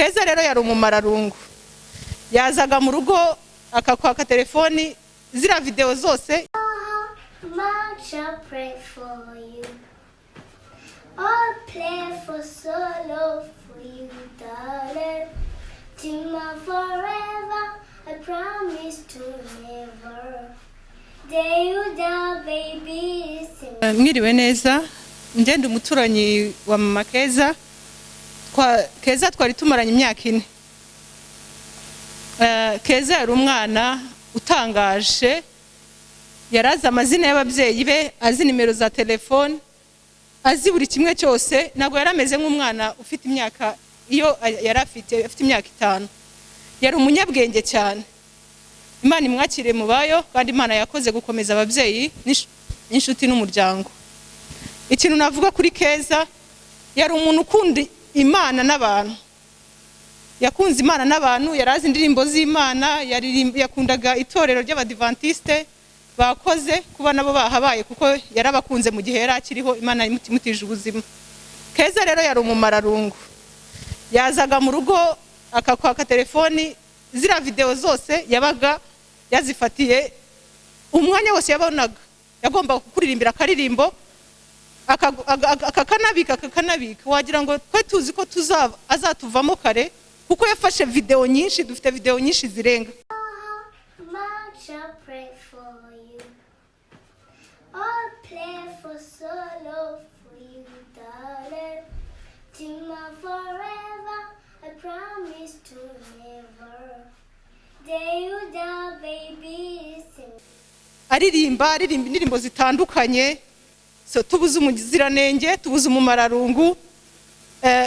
Keza rero yari umumararungu, yazaga mu rugo akakwaka telefoni, ziriya videwo zose. Much I pray for you. I play for solo for you, darling. Till my forever, I promise to never. Day you down, baby. Sing. Mwiriwe neza, ngenda umuturanyi wa mama Keza. Keza twari tumaranye imyaka 4. Keza yari umwana utangaje, yarazi amazina y'ababyeyi be, azi nimero za telefone, azi buri kimwe cyose. Ntabwo yari ameze nk'umwana ufite imyaka iyo yari afite imyaka 5. Yari umunyabwenge cyane. Imana imwakire mu bayo, kandi Imana yakoze gukomeza ababyeyi n'inshuti n'umuryango. Ikintu navuga kuri Keza, yari umuntu ukunda Imana n'abantu. Yakunze Imana n'abantu, yari azi indirimbo z'Imana, yakundaga itorero ry'Abadivantiste, bakoze kuba nabo bahabaye kuko yarabakunze mu gihe yari akiriho, Imana imutije ubuzima. Keza rero yari umumararungu, yazaga mu rugo akakwaka telefoni, ziriya videwo zose yabaga yazifatiye umwanya wose yabonaga, yagombaga kukuririmbira akaririmbo akakanabika akakanabika, wagira ngo twe tuzi ko azatuvamo kare, kuko yafashe videwo nyinshi, dufite videwo nyinshi zirenga. Much I pray for you. I play for solo for you, darling. Till my forever, I promise to never. Day you down, baby. Sing. Aririmba indirimbo zitandukanye. So tubuze umuziranenge, tubuze umumararungu.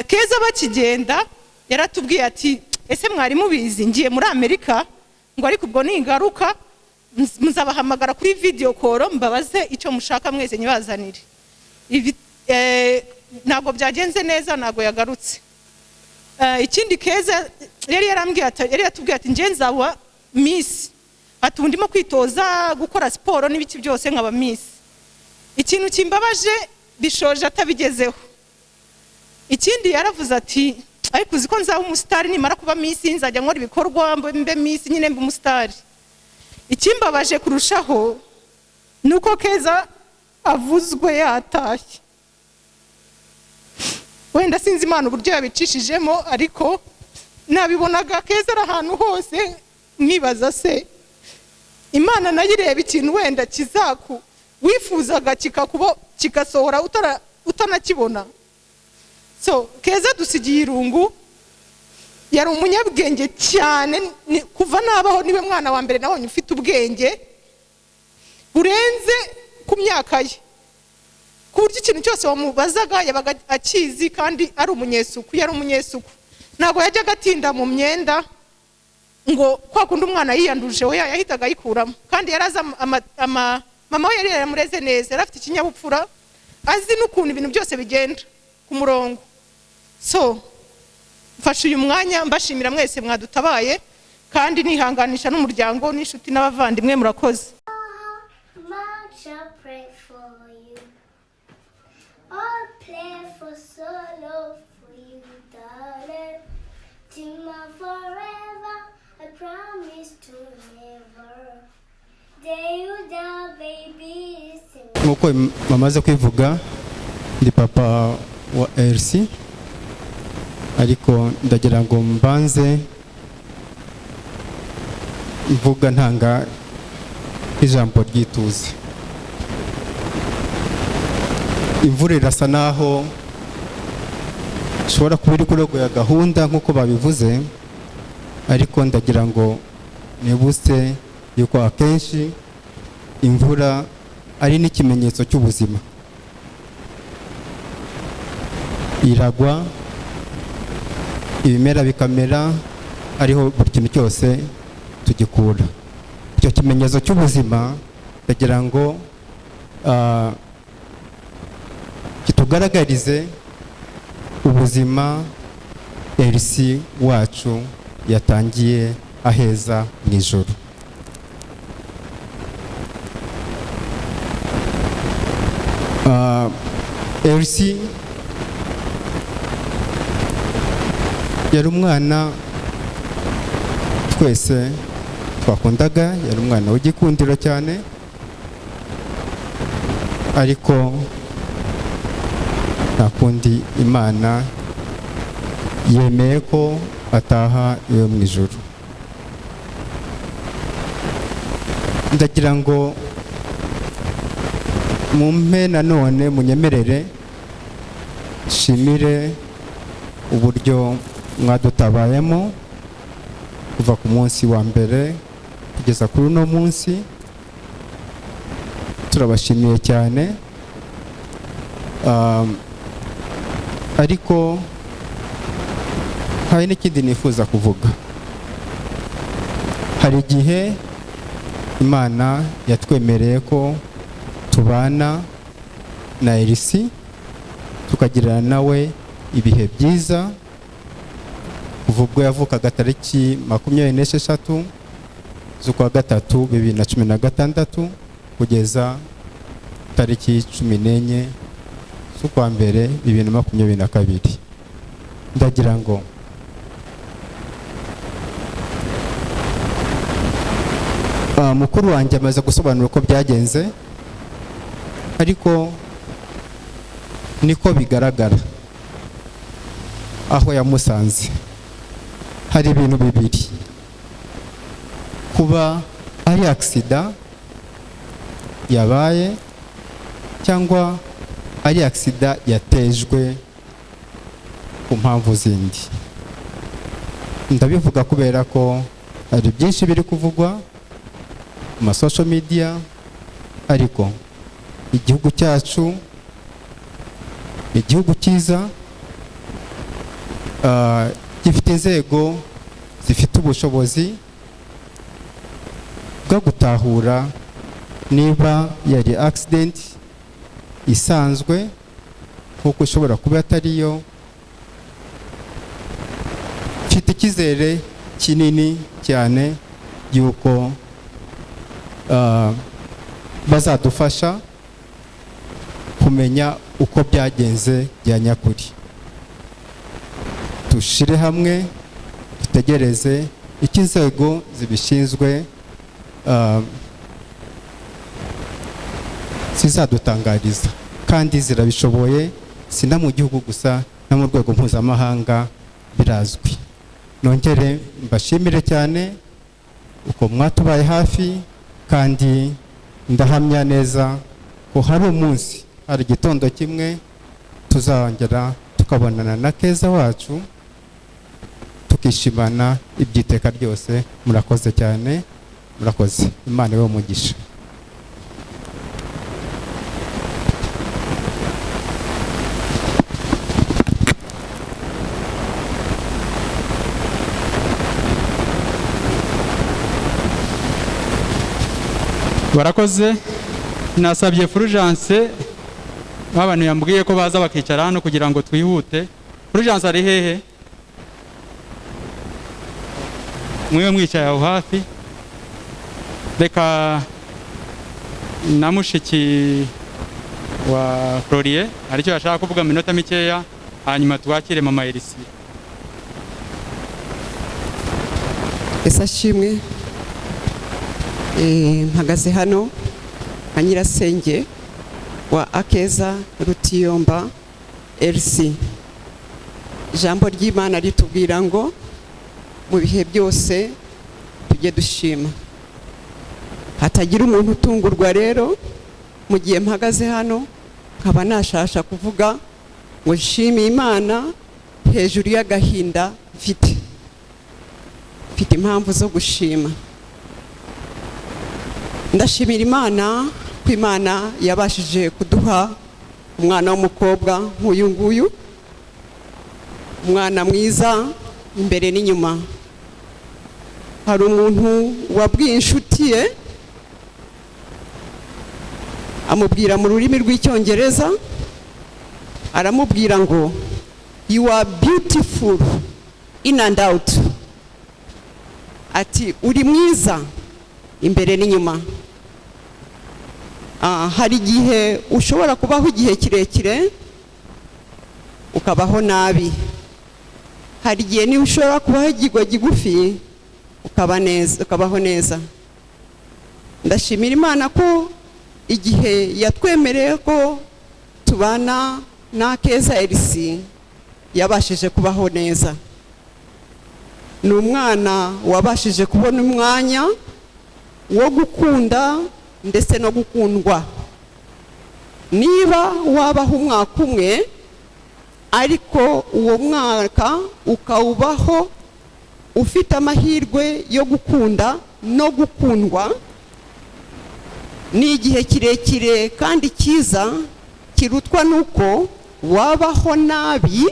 Keza bakigenda yaratubwiye ati ese mwari mubizi ngiye muri Amerika, ngo ariko ubwo ningaruka muzabahamagara kuri video call mbabaze icyo mushaka mwese nyibazanire. Ibi ntabwo byagenze neza, ntabwo yagarutse. Ikindi Keza yari yarambwiye ati, yari yatubwiye ati nje nzaba miss, ati ubu ndimo kwitoza gukora siporo n'ibiki byose nkaba miss. Ikintu kimbabaje bishoje atabigezeho. Ikindi yaravuze ati ariko uzi ko nzaba umusitari nimara kuba miss, nzajya nkora ibikorwa mbe miss nyine mbe umusitari. Ikimbabaje kurushaho ni uko Keza avuzwe yatashye. Wenda sinzi Imana uburyo yabicishijemo, ariko nabibonaga Keza ari ahantu hose, nkibaza se Imana nayo ireba ikintu wenda kizaku wifuzaga kikakuba kigasohora utanakibona. So Keza dusigiye irungu, yari umunyabwenge cyane, kuva nabaho niwe mwana wa mbere nabonye ufite ubwenge burenze ku myaka ye, ku buryo ikintu cyose wamubazaga yabaga akizi, kandi ari umunyesuku. Yari umunyesuku, ntabwo yajyaga atinda mu myenda ngo kwa kundi umwana yiyanduje, we yahitaga ayikuramo. Kandi yari azi mama we yari yaramureze neza, yari afite ikinyabupfura, azi n'ukuntu ibintu byose bigenda ku murongo. So mfashe uyu mwanya mbashimira mwese mwadutabaye, kandi nihanganisha n'umuryango n'inshuti n'abavandimwe, murakoze. Much I pray for you. I play for solo for you, darling. Till my forever, I promise to never. Day you down, baby. Sing. Nk'uko bamaze kwivuga, ndi papa wa Elsie, ariko ndagira ngo mbanze mvuga ntanga ijambo ry'ituze. Imvura irasa naho ishobora kuba iri kurogoya gahunda nk'uko babivuze, ariko ndagira ngo nibutse yuko akenshi imvura ari n'ikimenyetso cy'ubuzima. Iragwa ibimera bikamera, ariho buri kintu cyose tugikura. Icyo kimenyetso cy'ubuzima ndagira ngo kitugaragarize ubuzima Elsie wacu yatangiye aheza mu ijoro. Elsie Yari umwana twese twakundaga, yari umwana w'igikundiro cyane, ariko nta kundi, Imana yemeye ko ataha iwe mu ijuru. Ndagira ngo mumpe nanone munyemerere nshimire uburyo mwadutabayemo kuva ku munsi wa mbere kugeza kuri uno munsi. Turabashimiye cyane. Ariko hari n'ikindi nifuza kuvuga. Hari igihe Imana yatwemereye ko tubana na Elsie, tukagirana nawe ibihe byiza kuva ubwo yavukaga tariki 26 z'ukwa gatatu 2016 kugeza tariki 14 z'ukwa mbere 2022. Ndagira ngo mukuru wanjye amaze gusobanura uko byagenze, ariko niko bigaragara aho yamusanze hari ibintu bibiri: kuba ari accident yabaye cyangwa ari accident yatejwe ku mpamvu zindi. Ndabivuga kubera ko hari byinshi biri kuvugwa ku ma social media, ariko igihugu cyacu ni igihugu cyiza, gifite inzego zifite ubushobozi bwo gutahura niba yari accident isanzwe, kuko ishobora kuba atariyo. Mfite icyizere kinini cyane y'uko bazadufasha kumenya uko byagenze bya nyakuri. Dushire hamwe, dutegereze icyo inzego zibishinzwe zizadutangariza, kandi zirabishoboye, si no mu gihugu gusa, no mu rwego mpuzamahanga birazwi. Nongere mbashimire cyane uko mwatubaye hafi, kandi ndahamya neza ko hari umunsi, hari igitondo kimwe tuzongera tukabonana na Keza wacu, tukishimana iby'iteka ryose. Murakoze cyane, murakoze. Imana ibe umugisha. Barakoze. Nasabye Fulgence abantu yambwiye ko baza bakicara hano kugira ngo twihute. Fulgence ari hehe? Mwiwe mwicaye aho hafi. Reka na mushiki wa Florier hari icyo yashaka kuvuga mu minota mikeya, hanyuma twakire mama Elsie. Ese ashimwe. Mpagaze hano nka nyirasenge wa Akeza Rutiyomba Elsie. Ijambo ry'Imana ritubwira ngo mu bihe byose tujye dushima, hatagira umuntu utungurwa. Rero mu gihe mpagaze hano nkaba nashasha kuvuga ngo nshimiye Imana hejuru y'agahinda mfite, mfite impamvu zo gushima. Ndashimira Imana ko Imana yabashije kuduha umwana w'umukobwa nk'uyu nguyu, umwana mwiza imbere n'inyuma. Hari umuntu wabwiye inshuti ye, amubwira mu rurimi rw'Icyongereza, aramubwira ngo "You are beautiful in and out", ati "Uri mwiza imbere n'inyuma". Hari igihe ushobora kubaho igihe kirekire ukabaho nabi. Hari igihe niba ushobora kubaho ikigwa gigufi ukaba neza, ukabaho neza. Ndashimira Imana ko igihe yatwemereye ko tubana na Keza Elsie yabashije kubaho neza. Ni umwana wabashije kubona umwanya wo gukunda ndetse no gukundwa. Niba wabaho umwaka umwe, ariko uwo mwaka ukawubaho ufite amahirwe yo gukunda no gukundwa, ni igihe kirekire kandi cyiza kirutwa n'uko wabaho nabi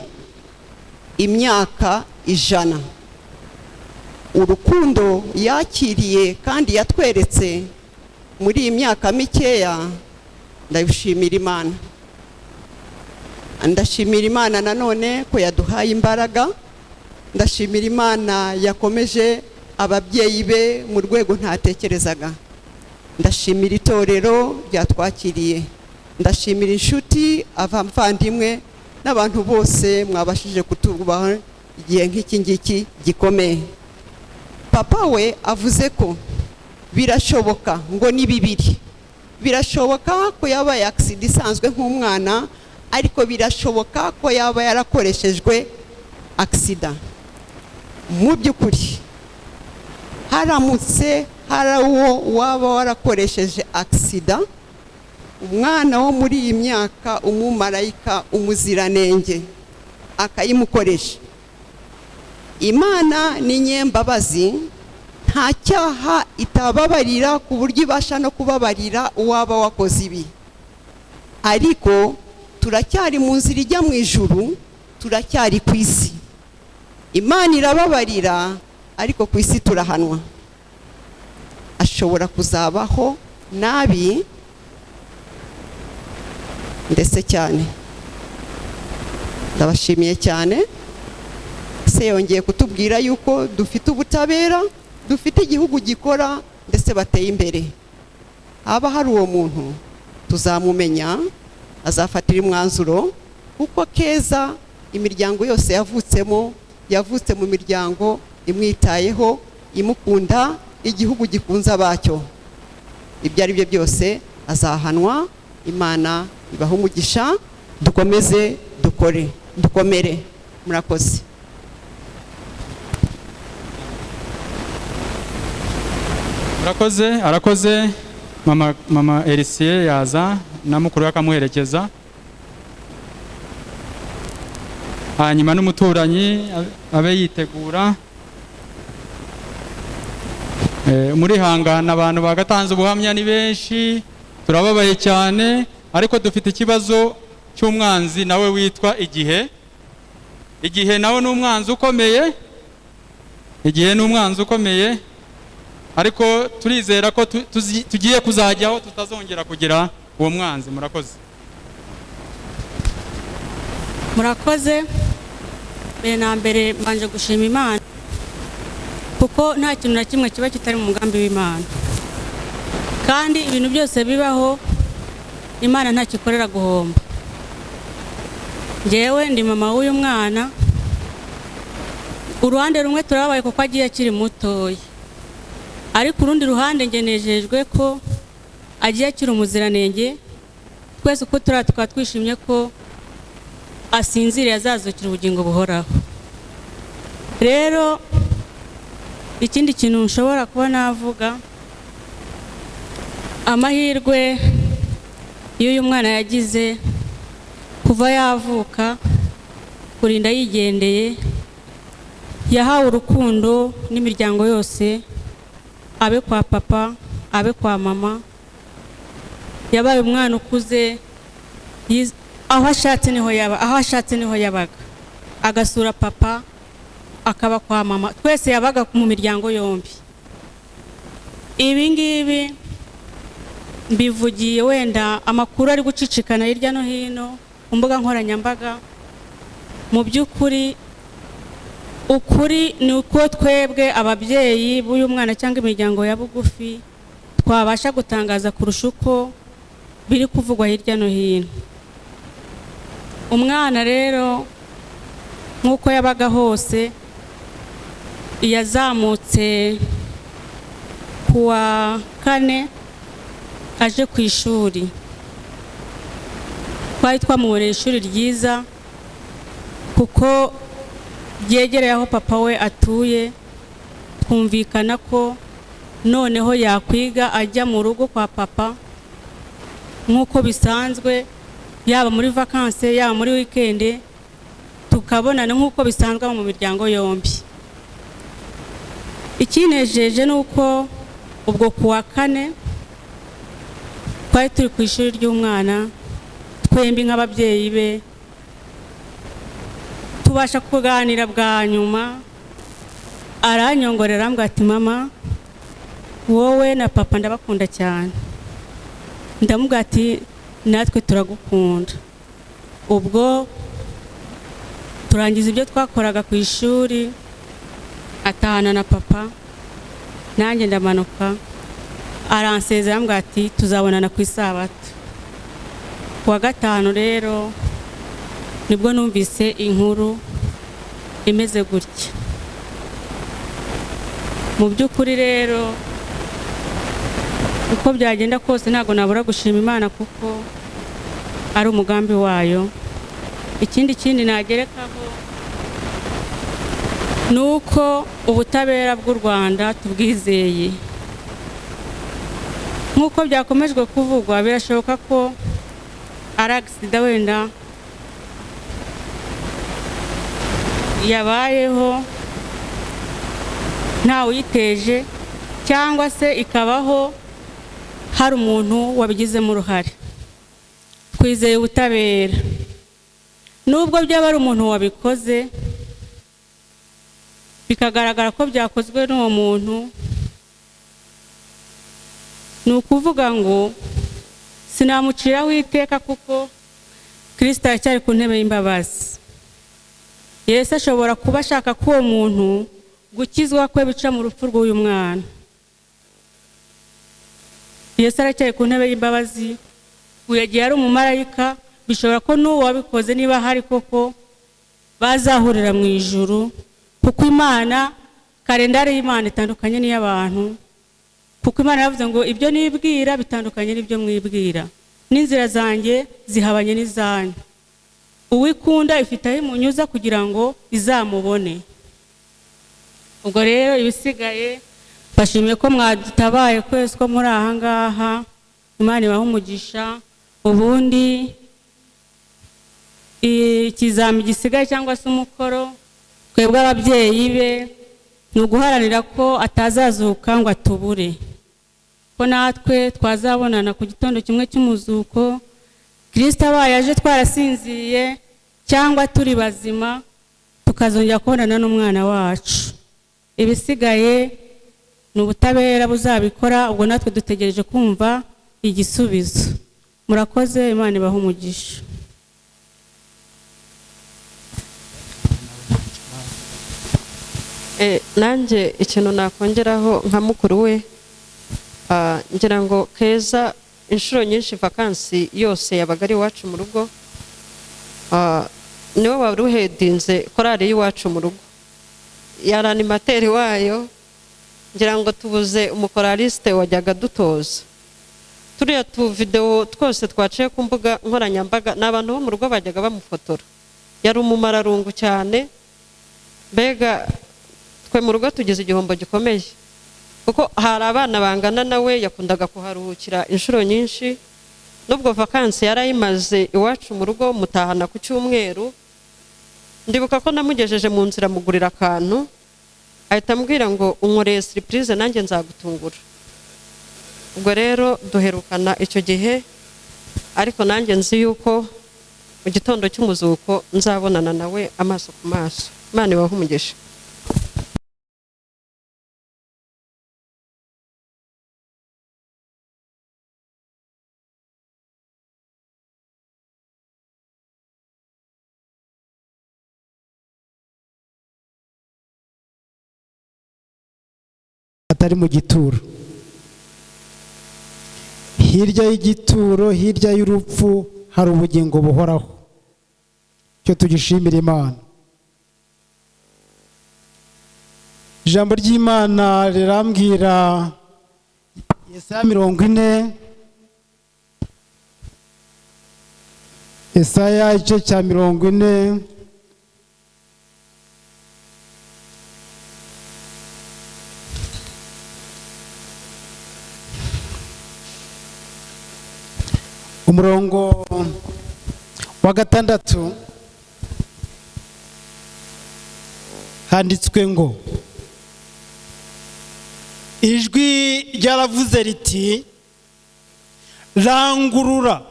imyaka 100. Urukundo yakiriye kandi yatweretse muri iyi myaka mikeya, ndabishimira Imana. Ndashimira Imana nanone ko yaduhaye imbaraga. Ndashimira Imana yakomeje ababyeyi be mu rwego ntatekerezaga. Ndashimira itorero ryatwakiriye, ndashimira inshuti, abavandimwe n'abantu bose mwabashije kutubaho igihe nk'iki ngiki gikomeye. Papa we avuze ko birashoboka ngo ni bibiri: birashoboka ko yabaye accident isanzwe nk'umwana, ariko birashoboka ko yaba yarakoreshejwe accident. Mu by'ukuri, haramutse hari uwo waba warakoresheje accident umwana wo muri iyi myaka, umumarayika umuziranenge, akayimukoresha, Imana ni nyembabazi, nta cyaha itababarira, ku buryo ibasha no kubabarira uwaba wakoze ibi. Ariko turacyari mu nzira ijya mu ijuru, turacyari ku isi. Imana irababarira, ariko ku isi turahanwa. Ashobora kuzabaho nabi ndetse cyane. Ndabashimiye cyane. Se yongeye kutubwira yuko dufite ubutabera, dufite igihugu gikora ndetse bateye imbere. Haba hari uwo muntu, tuzamumenya, azafatira umwanzuro, kuko Keza imiryango yose yavutsemo, yavutse mu miryango imwitayeho, imukunda, igihugu gikunze abacyo. Ibyo ari byo byose azahanwa. Imana ibahe umugisha, dukomeze dukore, dukomere. Murakoze. Murakoze. Arakoze mama Elsie, yaza na mukuru we akamuherekeza, hanyuma n'umuturanyi abe yitegura. Murihangana, abantu bagatanze ubuhamya ni benshi, turababaye cyane, ariko dufite ikibazo cy'umwanzi nawe witwa igihe. Igihe nawe ni umwanzi ukomeye, igihe ni umwanzi ukomeye, ariko turizera ko tugiye kuzajyaho tutazongera kugira uwo mwanzi. Murakoze. Murakoze. Mbere na mbere mbanje gushima Imana, kuko nta kintu na kimwe kiba kitari mu mugambi w'Imana, kandi ibintu byose bibaho Imana ntakikorera guhomba. Njyewe ndi mama w'uyu mwana. Uruhande rumwe turababaye kuko agiye akiri mutoya, ariko urundi ruhande njye nejejwe ko agiye akiri umuziranenge. Twese uko turi aha tukaba twishimye ko asinziriye, azazukira ubugingo buhoraho. Rero ikindi kintu nshobora kuba navuga, amahirwe y'uyu mwana yagize kuva yavuka kurinda yigendeye, yahawe urukundo n'imiryango yose, abe kwa papa, abe kwa mama. Yabaye umwana ukuze, aho ashatse niho yaba, aho ashatse niho yabaga, agasura papa, akaba kwa mama, twese yabaga mu miryango yombi. Ibi ngibi mbivugiye wenda amakuru ari gucicikana hirya no hino ku mbuga nkoranyambaga. Mu by'ukuri, ukuri ni uko twebwe ababyeyi b'uyu mwana cyangwa imiryango ya bugufi twabasha gutangaza kurusha uko biri kuvugwa hirya no hino. Umwana rero Nk'uko yabaga hose, yazamutse ku wa kane aje ku ishuri. Twari twamuboneye ishuri ryiza kuko ryegereye aho papa we atuye. Twumvikana ko noneho yakwiga ajya mu rugo kwa papa nk'uko bisanzwe, yaba muri vacances, yaba muri weekend, tukabonana nk'uko bisanzwe mu miryango yombi. Ikinejeje ni uko ubwo ku wa kane twari turi ku ishuri ry'umwana twembi nk'ababyeyi be, tubasha kuganira bwa nyuma. Aranyongorera, arambwira ati: "Mama, wowe na papa ndabakunda cyane." Ndamubwira ati: "Natwe turagukunda." Ubwo turangiza ibyo twakoraga ku ishuri, atahana na papa, nanjye ndamanuka. Aransezera, arambwira ati: "Tuzabonana ku isabato." Ku wa gatanu rero nibwo numvise inkuru imeze gutya. Mu by'ukuri rero, uko byagenda kose, ntabwo nabura gushima Imana kuko ari umugambi wayo. Ikindi nagerekaho ni uko ubutabera bw'u Rwanda tubwizeye. Nk'uko byakomejwe kuvugwa, birashoboka ko ari accident wenda yabayeho ntawe uyiteje, cyangwa se ikabaho hari umuntu wabigizemo uruhare. Twizeye ubutabera. Nubwo byaba ari umuntu wabikoze, bikagaragara ko byakozwe n'uwo muntu, ni ukuvuga ngo sinamuciraho iteka, kuko Kirisita aracyari ku ntebe y'imbabazi. Yesu ashobora kuba ashaka ko uwo muntu gukizwa kwe bica mu rupfu rw'uyu mwana. Yesu aracyari ku ntebe y'imbabazi. Yagiye ari umumarayika, bishobora ko n'uwo wabikoze, niba ahari koko, bazahurira mu ijuru, kuko Imana, kalendari y'Imana itandukanye n'iy'abantu, kuko Imana yavuze ngo: "Ibyo nibwira bitandukanye n'ibyo mwibwira, n'inzira zanjye zihabanye n'izanyu." Uwikunda ifite aho imunyuza kugira ngo izamubone. Ubwo rero ibisigaye, bashimiye ko mwadutabaye kwese ko muri aha ngaha. Imana ibaha umugisha. Ubundi ikizami gisigaye cyangwa se umukoro, twebwe ababyeyi be, ni uguharanira ko atazazuka ngo atubure, ko natwe twazabonana ku gitondo kimwe cy'umuzuko, Kirisita abaye aje twarasinziriye cyangwa turi bazima, tukazongera kubonana n'umwana wacu. Ibisigaye ni ubutabera buzabikora. Ubwo natwe dutegereje kumva igisubizo. Murakoze, Imana ibahe umugisha. Nanjye ikintu nakongeraho nka mukuru we, ngira ngo Keza inshuro nyinshi vacances yose yabaga ari iwacu mu rugo. Niwe wari uhedinze korali y'iwacu mu rugo, yari animateur wayo. Ngira ngo tubuze umuchoraliste wajyaga dutoza. Turiya tuvidewo twose twaciye ku mbuga nkoranyambaga ni abantu bo mu rugo bajyaga bamufotora. Yari umumararungu cyane. Mbega twe mu rugo tugize igihombo gikomeye, kuko hari abana bangana nawe yakundaga kuharuhukira inshuro nyinshi. N'ubwo vacances yarayimaze iwacu mu rugo, mutahana ku cyumweru. Ndibuka ko namugejeje mu nzira, mugurira akantu, ahita ambwira ngo: "Unkoreye surprise, nanjye nzagutungura." Ubwo rero duherukana icyo gihe, ariko nanjye nzi yuko mu gitondo cy'umuzuko nzabonana nawe amaso ku maso. Imana ibahe umugisha. Atari mu gituro, hirya y'igituro, hirya y'urupfu, hari ubugingo buhoraho. Icyo tugishimira Imana. Ijambo ry'Imana rirambwira, Yesaya 40, Yesaya igice cya 40, umurongo wa 6, handitswe ngo: ijwi ryaravuze riti rangurura,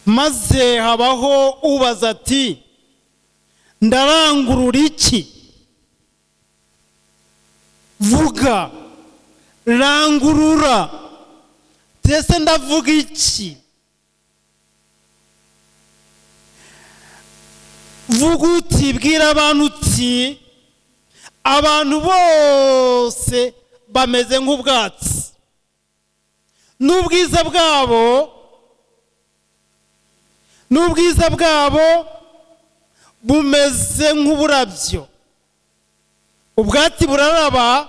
maze habaho ubaza ati ndarangurura iki? Vuga, rangurura, ese ndavuga iki? Vuga uti, bwira abantu uti abantu bose bameze nk'ubwatsi, n'ubwiza bwabo bumeze nk'uburabyo. Ubwatsi buraraba,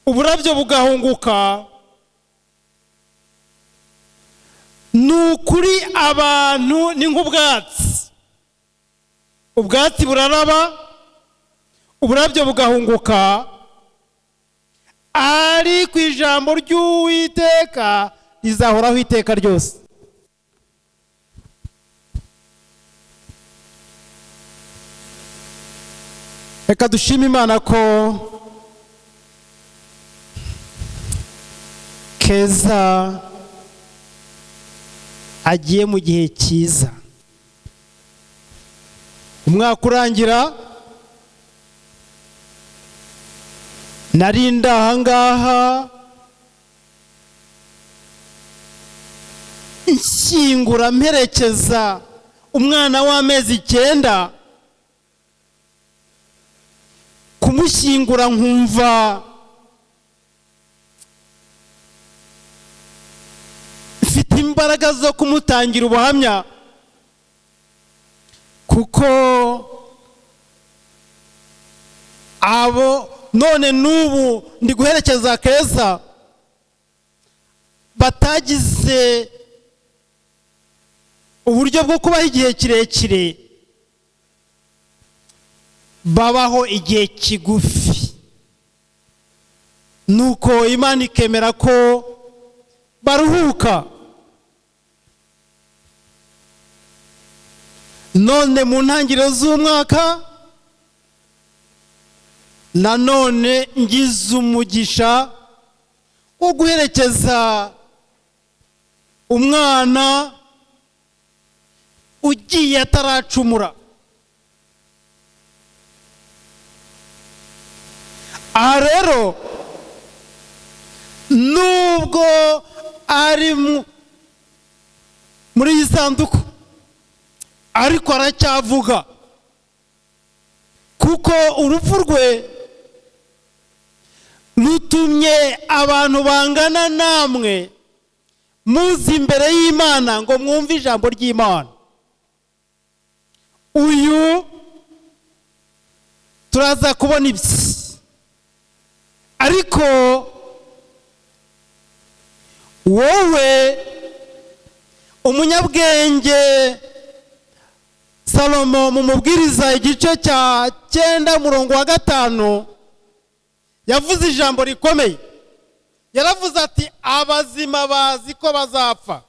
uburabyo bugahunguka. Ni ukuri abantu ni nk'ubwatsi, ubwatsi buraraba, uburabyo bugahunguka, ari ku ijambo ry'Uwiteka rizahoraho iteka ryose. Reka dushime Imana ko Keza agiye mu gihe cyiza. Umwaka urangira narinda ahangaha nshyingura mperekeza umwana w'amezi 9, kumushyingura nkumva mfite imbaraga zo kumutangira ubuhamya, kuko abo none n'ubu ndi guherekeza Keza batagize uburyo bwo kubaho igihe kirekire, babaho igihe kigufi. Nuko Imana ikemera ko baruhuka. None mu ntangiriro z'umwaka nanone ngize umugisha wo guherekeza umwana ugiye ataracumura. Aha rero nubwo ari muri iyi sanduku, ariko aracyavuga, kuko urupfu rwe rutumye abantu bangana namwe muzi imbere y'Imana ngo mwumve ijambo ry'Imana. Uyu turaza kubona ibye, ariko wowe umunyabwenge Salomo mu mubwiriza igice cya 9 umurongo wa 5 yavuze ijambo rikomeye. Yaravuze ati abazima bazi ko bazapfa,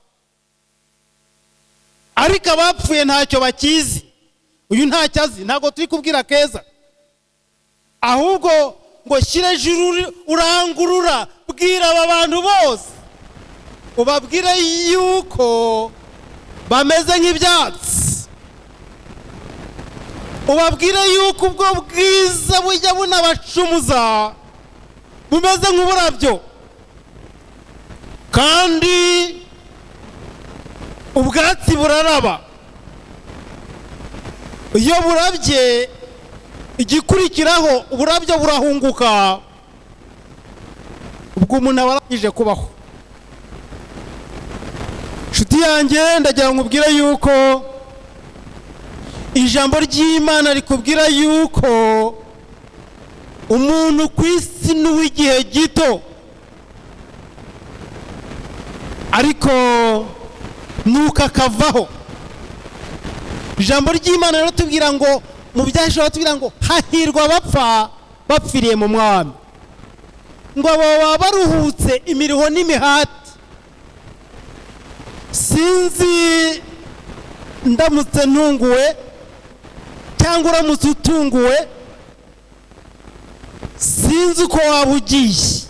ariko abapfuye ntacyo bakizi. Uyu ntacyo azi, ntabwo turi kubwira Keza, ahubwo ngo shyire ejuru urangurura, bwira aba bantu bose, ubabwire yuko bameze nk'ibyatsi, ubabwire yuko ubwo bwiza bujya bunabacumuza bumeze nk'uburabyo, kandi ubwatsi buraraba. Iyo burabye igikurikiraho uburabyo burahunguka, ubwo umuntu aba arangije kubaho. Inshuti yanjye, ndagira ngo nkubwire yuko ijambo ry'Imana rikubwira yuko Umuntu ku isi ni uw'igihe gito, ariko nuko akavaho. Ijambo ry'Imana rero tubwira ngo mu byahishura tubwira ngo hahirwa abapfa bapfiriye mu mwami, ngo abo baba baruhutse imiruho n'imihati. Sinzi ndamutse ntunguwe cyangwa uramutse utunguwe, sinzi uko waba ugiye.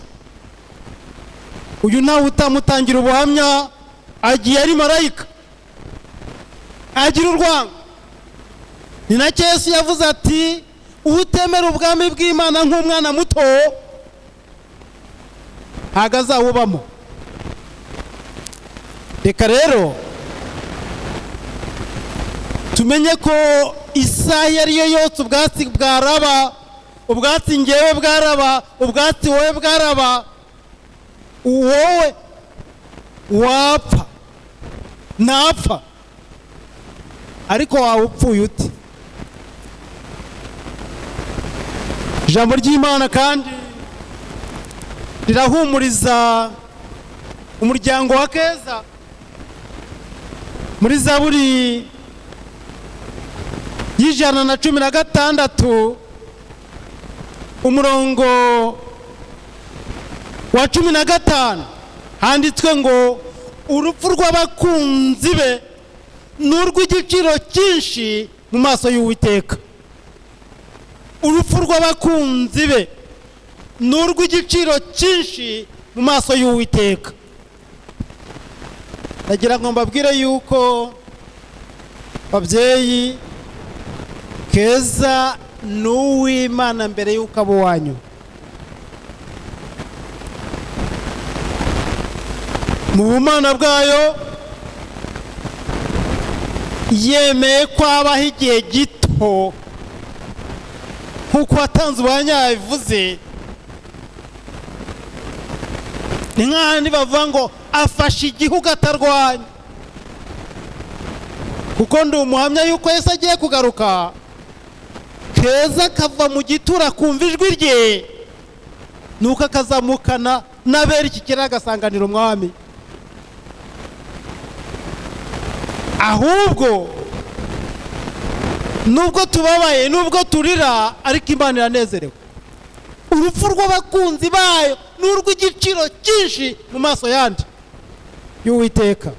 Uyu ntawe utamutangira ubuhamya, agiye ari marayika, agira urwango. Ni nacyo Yesu yavuze ati utemera ubwami bw'Imana nk'umwana muto ntago azawubamo. Reka rero tumenye ko isaha iyo ari yo yose ubwatsi bwaraba, ubwatsi ngewe bwaraba, ubwatsi wowe bwaraba, wowe wapfa napfa, ariko waba upfuye ute? Ijambo ry'Imana kandi rirahumuriza umuryango wa Keza. Muri Zaburi y'116 umurongo wa 15 handitswe ngo urupfu rw'abakunzi be ni urw'igiciro cyinshi mu maso y'Uwiteka. Urupfu rw'abakunzi be ni urw'igiciro cyinshi mu maso y'Uwiteka. Ndagira ngo mbabwire yuko babyeyi, Keza ni uw'Imana mbere y'uko abo wanyu. Mu bumana bwayo yemeye ko abaho igihe gito, nk'uko watanze ubuhamya yabivuze. Ni nk'ahandi bavuga ngo afashe igihugu atarwanya, kuko ndi umuhamya yuko Yesu agiye kugaruka, Keza akava mu gitura akumva ijwi rye, nuko akazamukana n'abera iki kirere agasanganira umwami. Ahubwo nubwo tubabaye, nubwo turira, ariko Imana iranezerewe. Urupfu rw'abakunzi bayo ni urw'igiciro cyinshi mu maso yandi y'Uwiteka.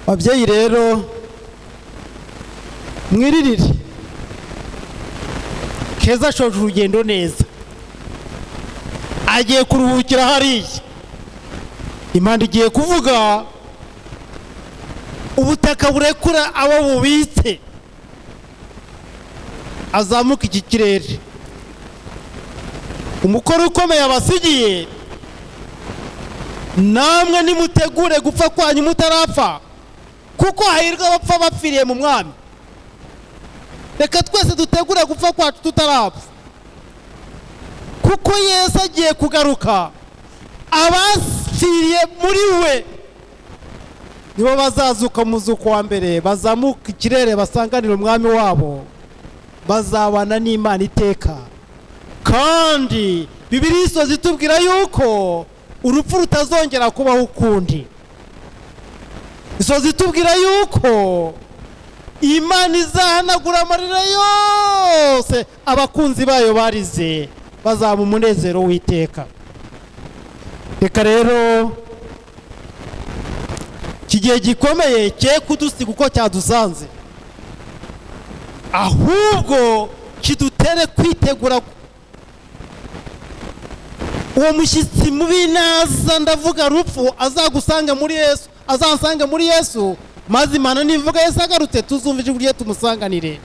Babyeyi rero mwiririre, Keza ashoje urugendo neza, agiye kuruhukira hariya. Imana igiye kuvuga, ubutaka burekura abo bubitse, azamuka iki kirere. Umukoro ukomeye abasigiye, namwe nimutegure gupfa kwanyu mutarapfa, kuko hahirwa abapfa bapfiriye mu mwami. Reka twese dutegure gupfa kwacu tutarapfa, kuko Yesu agiye kugaruka. Abapfiriye muri we nibo bazazuka mu muzuko wa mbere, bazamuka ikirere basanganira umwami wabo, bazabana n'Imana iteka. Kandi Bibiliya isoza itubwira yuko urupfu rutazongera kubaho ukundi. Isoza itubwira yuko Imana izahanagura amarira yose abakunzi bayo barize, bazaba umunezero w'iteka. Reka rero iki gihe gikomeye cye kudusiga uko cyadusanze, ahubwo kidutere kwitegura uwo mushyitsi mubi naza, ndavuga rupfu, azagusange muri Yesu, azansange muri Yesu, maze Imana nivuga Yesu agarutse tuzumva ijwi rye tumusanganire.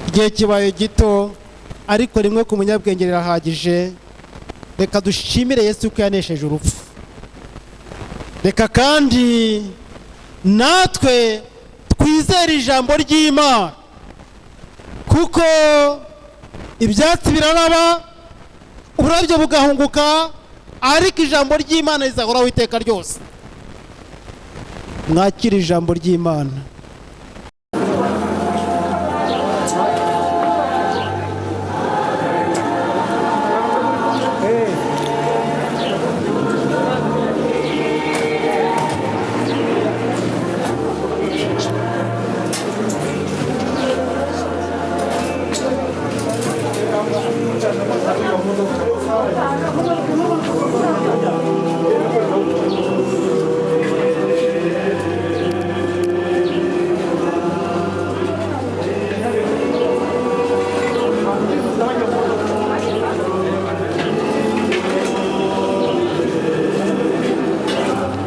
Igihe kibaye gito, ariko rimwe ku munyabwenge rirahagije. Reka dushimire Yesu ko yanesheje urupfu. Reka kandi natwe twizere ijambo ry'Imana, kuko ibyatsi biraraba, uburabyo bugahunguka, ariko ijambo ry'Imana rizahoraho iteka ryose. Mwakire ijambo ry'Imana.